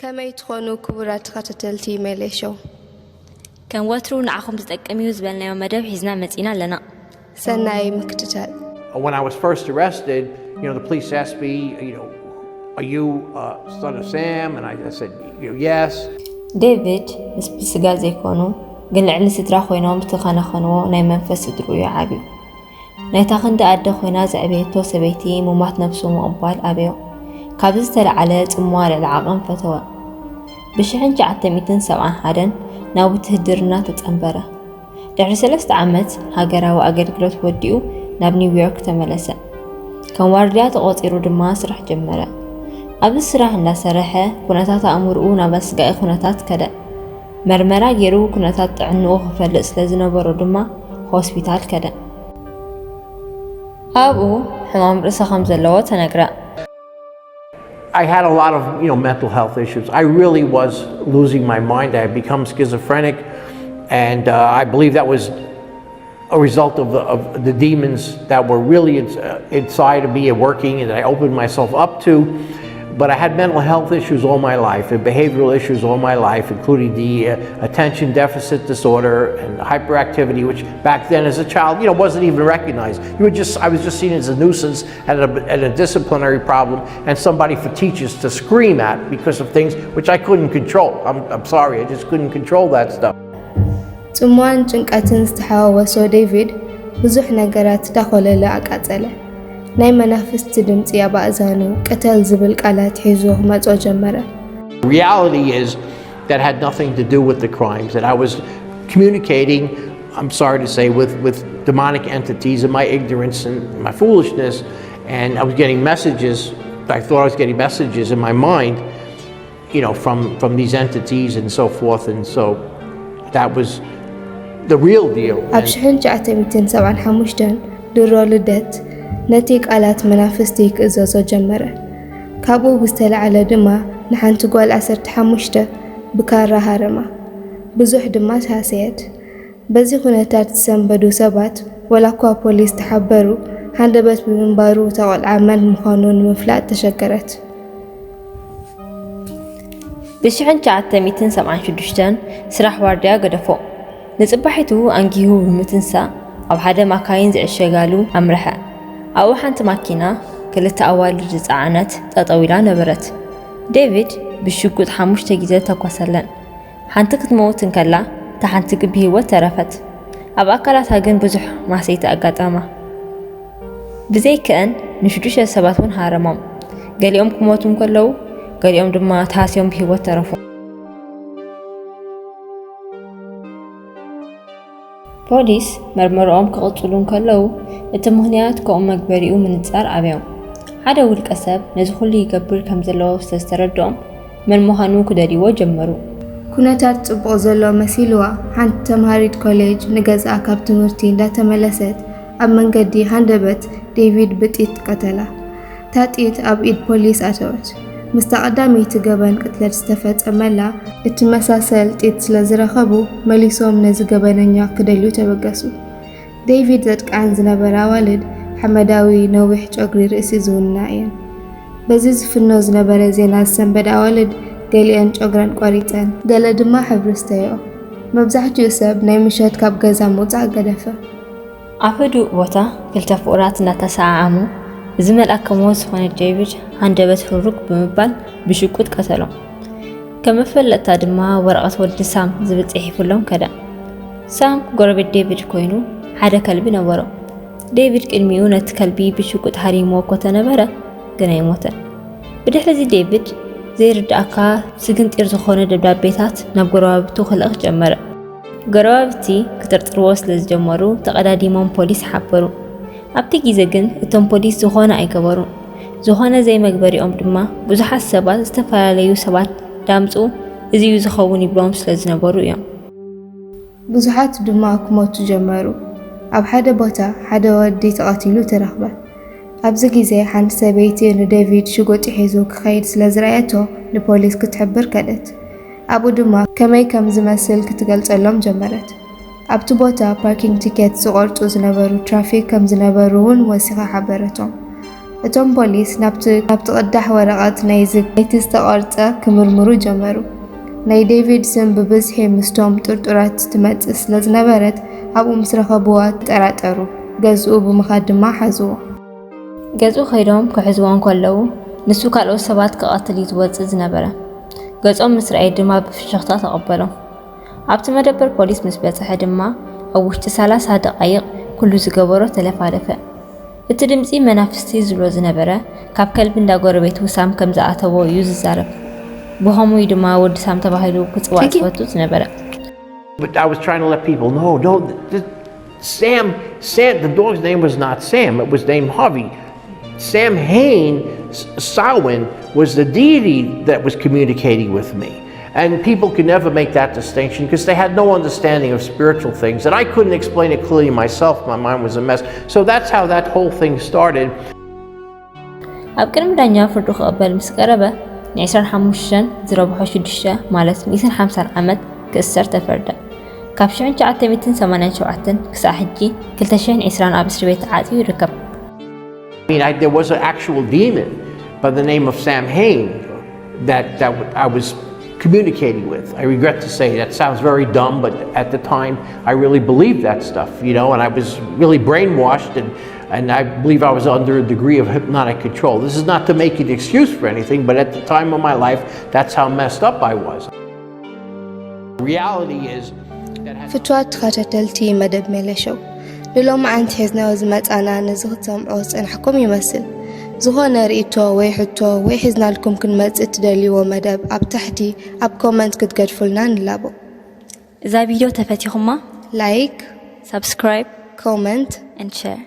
ከመይ ትኾኑ ክቡራት ተኸታተልቲ ሜሌ ሾው? ከም ወትሩ ንዓኹም ዝጠቅም እዩ ዝበልናዮ መደብ ሒዝና መጺና ኣለና። ሰናይ ምክትታል። When I was first arrested, you know, the police asked me, you know, are you uh, son of Sam? And I, I said, you know, yes. ዴቪድ ምስ ብስጋ ዘይኮኑ ግን ልዕሊ ስድራ ኮይኖም ዝተኸናኸንዎ ናይ መንፈስ ስድርኡ እዩ ዓብዩ። ናይታ ክንዲ ኣደ ኮይና ዘዕበየቶ ሰበይቲ ሙማት ነብሱ ምቕባል ኣበዮ። ካብዚ ዝተለዓለ ጽምዋ ልዕሊ ዓቐን ፈተወ። ብ1971 ናብ ውትህድርና ተጸንበረ። ድሕሪ ሰለስተ ዓመት ሃገራዊ ኣገልግሎት ወዲኡ ናብ ኒውዮርክ ተመለሰ። ከም ዋርድያ ተቖጺሩ ድማ ስራሕ ጀመረ። ኣብዚ ስራሕ እንዳሰርሐ ኩነታት ኣእምርኡ ናብ ኣስጋኢ ኩነታት ከደ። መርመራ ገይሩ ኩነታት ጥዕንኡ ክፈልጥ ስለ ዝነበሮ ድማ ሆስፒታል ከደ። ኣብኡ ሕማም ርእሲ ከም ዘለዎ ተነግረ። I had a lot of, you know, mental health issues. I really was losing my mind. I had become schizophrenic, and uh, I believe that was a result of the, of the demons that were really in, uh, inside of me and working, and that I opened myself up to. But I had mental health issues all my life and behavioral issues all my life, including the uh, attention deficit disorder and hyperactivity, which back then as a child, you know, wasn't even recognized. You were just, I was just seen as a nuisance and a, and a disciplinary problem and somebody for teachers to scream at because of things which I couldn't control. I'm, I'm sorry, I just couldn't control that stuff. ጽምዋን ጭንቀትን ዝተሓዋወሶ ዴቪድ ብዙሕ ነገራት ዳኾለለ ኣቃጸለ። ናይ መናፍስቲ ድምጺ ኣብ ኣእዛኑ ቅተል ዝብል ቃላት ሒዙ ክመጾ ጀመረ። Reality is that had nothing to do with the crimes, that I was communicating, I'm sorry to say, with, with demonic entities in my ignorance and my foolishness, and I was getting messages, I thought I was getting messages in my mind, you know, from, from these entities and so forth, and so that was the real deal. ኣብ ሽሕን ትሽዓተ ሚእትን ሰብዓን ሓሙሽተን ድሮ ልደት ነቲ ቃላት መናፍስቲ ክእዘዞ ጀመረ። ካብኡ ብዝተላዕለ ድማ ንሓንቲ ጓል ዓሰርተ ሓሙሽተ ብካራ ሃረማ። ብዙሕ ድማ ተሃሰየት። በዚ ኩነታት ዝሰንበዱ ሰባት፣ ወላ እኳ ፖሊስ ተሓበሩ፣ ሃንደበት ብምንባሩ እታ ቆልዓ መን ምዃኑ ንምፍላጥ ተሸገረት። ብ1976 ስራሕ ዋርድያ ገደፎ። ንጽባሒቱ ኣንጊሁ ብምትንሳእ ኣብ ሓደ ማካይን ዝዕሸጋሉ ኣምርሐ። ኣብኡ ሓንቲ ማኪና ክልተ ኣዋልድ ዝጸዓነት ጠጠው ኢላ ነበረት። ዴቪድ ብሽጉጥ ሓሙሽተ ግዜ ተኮሰለን። ሓንቲ ክትመውት እንከላ፣ እታ ሓንቲ ግን ብህይወት ተረፈት። ኣብ ኣካላታ ግን ብዙሕ ማህሰይቲ ኣጋጠማ። ብዘይክእን ንሽዱሽተ ሰባት እውን ሃረሞም። ገሊኦም ክሞቱ እንከለዉ፣ ገሊኦም ድማ ተሃስዮም ብህይወት ተረፉ። ፖሊስ መርመራኦም ክቕጽሉ እንከለዉ፣ እቲ ምኽንያት ከምኡ መግበሪኡ ምንጻር ኣብዮም። ሓደ ውልቀ ሰብ ነዚ ኩሉ ይገብር ከም ዘለዎ ስለ ዝተረድኦም፣ መን ምዃኑ ክደልይዎ ጀመሩ። ኩነታት ጽቡቕ ዘሎ መሲልዋ፣ ሓንቲ ተምሃሪት ኮሌጅ ንገዝኣ ካብ ትምህርቲ እንዳተመለሰት ኣብ መንገዲ ሃንደበት ዴቪድ ብጢት ቀተላ። እታ ጢት ኣብ ኢድ ፖሊስ ኣተወት። ምስታ ቀዳመይቲ ገበን ቅትለት ዝተፈጸመላ እትመሳሰል ጢት ስለ ዝረኸቡ፣ መሊሶም ነዚ ገበነኛ ክደልዩ ተበገሱ። ዴቪድ ዘጥቅዐን ዝነበረ ኣዋልድ ሓመዳዊ ነዊሕ ጨጉሪ ርእሲ ዝውንና እየን። በዚ ዝፍኖ ዝነበረ ዜና ዝሰንበዳ ኣዋልድ ገሊአን ጨጉረን ቆሪጸን፣ ገለ ድማ ሕብሪ ስተየኦ። መብዛሕትኡ ሰብ ናይ ምሸት ካብ ገዛ ምውጻእ ገደፈ። ኣብ ህዱእ ቦታ ክልተ ፍቑራት እናተሰዓዓሙ፣ እዚ መልኣከ ሞት ዝኾነ ዴቪድ ሃንደበት ህሩግ ብምባል ብሽጉጥ ቀተሎም። ከም መፈለጥታ ድማ ወረቐት ወዲ ሳም ዝብል ጽሒፉሎም ከደ። ሳም ጎረቤት ዴቪድ ኮይኑ ሓደ ከልቢ ነበሮ። ዴቪድ ቅድሚኡ ነቲ ከልቢ ብሽጉጥ ሃሪምዎ እኮ ተነበረ፣ ግን ኣይሞተን። ብድሕሪ እዚ ዴቪድ ዘይርድኣካ ስግንጢር ዝኾነ ደብዳቤታት ናብ ጎረባብቱ ክልእኽ ጀመረ። ጎረባብቲ ክጥርጥርዎ ስለ ዝጀመሩ ተቐዳዲሞም ፖሊስ ሓበሩ። ኣብቲ ግዜ ግን እቶም ፖሊስ ዝኾነ ኣይገበሩን። ዝኾነ ዘይመግበሪኦም ድማ ብዙሓት ሰባት ዝተፈላለዩ ሰባት ዳምፁ እዚ እዩ ዝኸውን ይብሎም ስለ ዝነበሩ እዮም። ብዙሓት ድማ ክሞቱ ጀመሩ። ኣብ ሓደ ቦታ ሓደ ወዲ ተቐቲሉ ተረኽበ። ኣብዚ ግዜ ሓንቲ ሰበይቲ ንዴቪድ ሽጉጢ ሒዙ ክኸይድ ስለ ዝረኣየቶ ንፖሊስ ክትሕብር ከደት። ኣብኡ ድማ ከመይ ከም ዝመስል ክትገልጸሎም ጀመረት። ኣብቲ ቦታ ፓርኪንግ ቲኬት ዝቖርጹ ዝነበሩ ትራፊክ ከም ዝነበሩ እውን ወሲኻ ሓበረቶም። እቶም ፖሊስ ናብቲ ናብቲ ቅዳሕ ወረቐት ናይዚ ናይቲ ዝተቐርጸ ክምርምሩ ጀመሩ። ናይ ዴቪድ ስም ብብዝሒ ምስቶም ጥርጡራት ትመጽእ ስለ ዝነበረት ኣብኡ ምስ ረኸብዋ ተጠራጠሩ። ገዝኡ ብምኻድ ድማ ሓዝዎ። ገዝኡ ከይዶም ክሕዝዎ እንከለዉ ንሱ ካልኦት ሰባት ክቐትል እዩ ዝወጽእ ዝነበረ። ገጾም ምስ ረኣየ ድማ ብፍሽኽታ ተቐበሎም። ኣብቲ መደበር ፖሊስ ምስ በጽሐ ድማ ኣብ ውሽጢ ሰላሳ ደቓይቕ ኩሉ ዝገበሮ ተለፋለፈ። እቲ ድምጺ መናፍስቲ ዝብሎ ዝነበረ ካብ ከልቢ እንዳ ጎረቤት ውሳም ከም ዝኣተዎ እዩ ዝዛረብ። ብኸምኡ እዩ ድማ ወዲ ሳም ተባሂሉ ክጽዋዕ ዝፈቱ ዝነበረ። But I was trying to let people know, no, th- th- Sam, Sam, the dog's name was not Sam, it was named Harvey. Sam Hain, S- Samhain, was the deity that was communicating with me. And people could never make that distinction because they had no understanding of spiritual things. And I couldn't explain it clearly myself. My mind was a mess. So that's how that whole thing started. ኣብ ቅድሚ ዳኛ ፍርዱ ክቕበል ምስ ቀረበ ን25 ዝረብሖ ሽዱሽተ ማለት ሚእትን ሓምሳን ዓመት ክእሰር ተፈርደ። ካብ ሽሕን ትሽዓተ ሚእትን ሰማንያን ሸውዓተን ክሳዕ ሕጂ ክልተ ሽሕን ዕስራን ኣብ እስር ቤት ተዓጽዩ ይርከብ። I mean, I, there was an actual demon by the name of Sam Hain that, that I was communicating with. I regret to say that sounds very dumb, but at the time I really believed that stuff, you know, and I was really brainwashed, and, and I believe I was under a degree of hypnotic control. This is not to make an excuse for anything, but at the time of my life, that's how messed up I was. Reality is that has ፍትዋት ተኸታተልቲ መደብ ሜለሾው ንሎማዓንቲ ሒዝናዮ ዝመጻና ነዚ ክትሰምዖ ዝጸናሕኩም ይመስል። ዝኾነ ርእይቶ ወይ ሕቶ ወይ ሒዝናልኩም ክንመጽእ እትደልይዎ መደብ ኣብ ታሕቲ ኣብ ኮመንት ክትገድፉልና ንላቦ። እዛ ቪድዮ ተፈቲኹማ ላይክ፣ ሳብስክራይብ ኮመንት and share